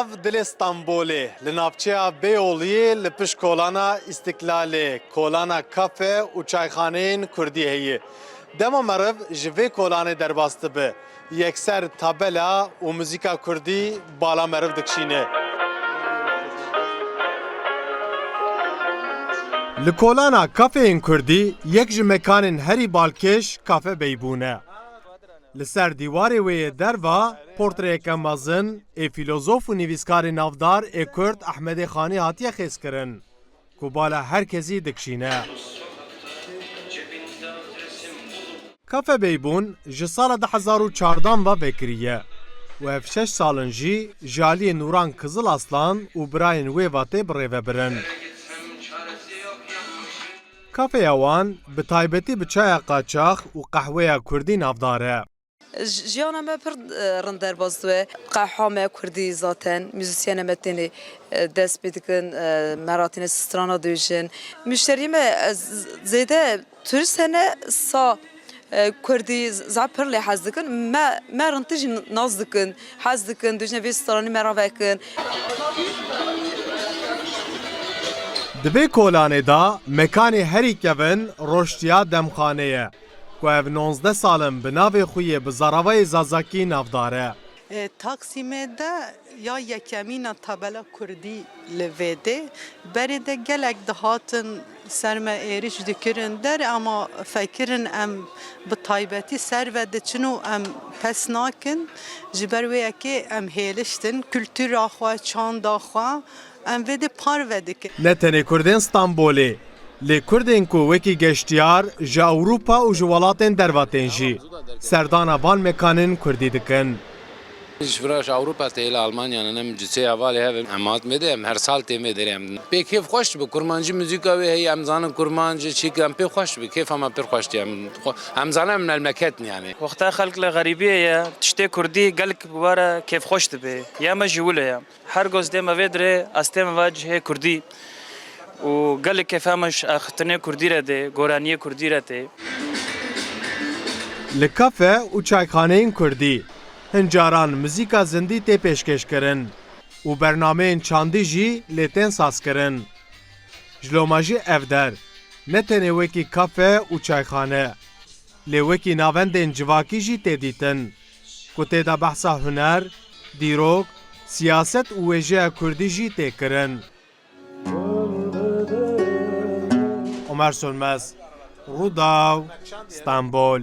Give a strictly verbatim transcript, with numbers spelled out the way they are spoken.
Dilê Stenbolê, li navçeya Beyoğlu'yê li pişt kolana Îstiklalê, kolana kafe û çayxaneyên kurdî heye. Dema meriv ji vê kolanê derbas dibe, yekser tabela û muzîka kurdî bala meriv dikişîne. Li kolana kafeyên kurdî yek ji mekanên herî balkêş Kafe Beybûn e. Li ser dîwarê wê yê derva portreyeke mezin ê fîlozof û nivîskarê navdar ê kurd Ehmedê Xanî hatiye xêzkirin, ku bala her kesî dikişîne. Kafe Beybûn ji sala du hezar û çardan ve vekirî ye û ev şeş sal in jî ji aliyê Nûran Kizil Aslan û birayên wê ve tê birêvebirin. Kafeya wan bi taybetî bi çaya qaçax û qehweya kurdî navdar e. J-, jiyana me pir, e, rind derbas dibe. Qehwa me kurdî zaten, muzîsyene me tênê, e, dest pê dikin, e, me re têne strana dibêjin. Muşteriyê me, e, z-, zêde turist hene, sa, e, kurdî z-, za pir lê hez dikin. Me, me rindtir jî nas dikin, hez dikin, dibêjine vê stranî me re vekin. Di vê kolanê de mekanê herî kevin Roştiya Demxane ye, ku ev nonzdeh sal in bi navê xwe yê bi zaravayê zazakî navdar e. E, Taksimê de ya yekemîn a tabela kurdî li vê dê. Berê de gelek dihatin ser me êrîş dikirin der, ama fekirin em bi taybetî ser ve diçin û em pes nakin. Ji ber wê yekê em hêliştin. Kultura xwe, çanda xwe em vê dê parve dikin. Ne tenê Kurdên Stenbolê, lê Kurdên ku wekî geştiyar ji Ewropa û ji welatên derve tên jî serdana van mekanên kurdî dikin. Ji vira ji Ewropa tê, li Almanya ne, em cîsê hevalê hev in. Em hatin vê dê, em her sal tên vê derê em. Pê kêf xweş dibe, kurmancî muzîka wê heye, em zanin kurmancî çî, em pê xweş dibe, kêfa me pir xweş diye. Em xwe-, em zanin em nelmeketin yani. Wexta xelk li xerîbiyê ye, tiştê kurdî gelek bi we re kêfxweş dibe. Ya me jî wilo ye. Her goz dê me vê dirê, ez têm va cihê kurdî û gelek kêfa me ji axiftinê kurdî re dê, goraniyê kurdî re tê. Li kafe û çayxaneyên kurdî hin caran muzîka zindî tê pêşkêşkirin û bernameyên çandî jî lê tên sazkirin. Ji loma jî ev der ne tenê wekî kafe û çayxane, lê wekî navendên civakî jî tê dîtin, ku tê de behsa huner, dîrok, siyaset û wêjeya kurdî jî tê kirin. Omer Sönmez, Rûdaw, Stenbol.